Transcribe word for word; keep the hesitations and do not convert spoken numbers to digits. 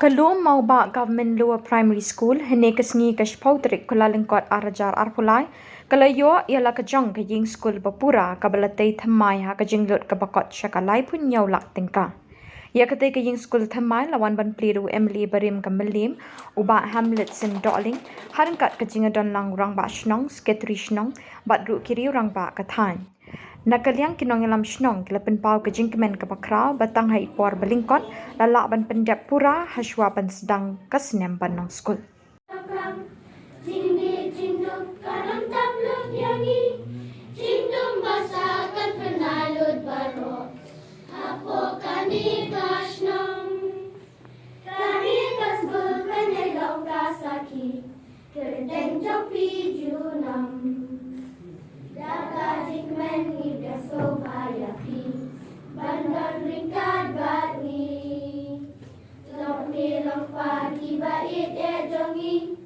Ka lum Mawbah Government Lower Primary School hynne ka sngi ka shiphew tarik Kyllalyngkot ar hajar arphew lai ka la ïoh ïa la ka jong ka ïing skul ba pura kaba la tei thymmai ha ka jinglut kaba kot sha ka laiphew hynñiew lak tyngka. Ïa katei ka ïing skul thymmai la wan ban plie da u M L A barim ka Mylliem, u Bah Hamletson Dohling, ha ryngkat ka jingïadon lang u Rangbah Shnong, Secretary Shnong bad ruh ki riew rangbah ka thaiñ. Na ka liang ki nongïalam shnong ki la pynpaw ka jingkmen kaba khraw ba tang ha i por ba lyngkot la lah ban pyndep pura ha shuwa ban sdang ka snem ban long skul. Jingdih jingduk kan ym tap lut ïa ngi. Jingdum basa kan pynai lut baroh hapoh kane ka shnong. Kane ka skul kan ïai long ka sakhi kyrteng jong phi junom. Da ka jingkmen ngi pdiang sngewbha ïa phi ban don ryngkat bad ngi. Long kmie long kpa kiba ïeit eh jong ngi.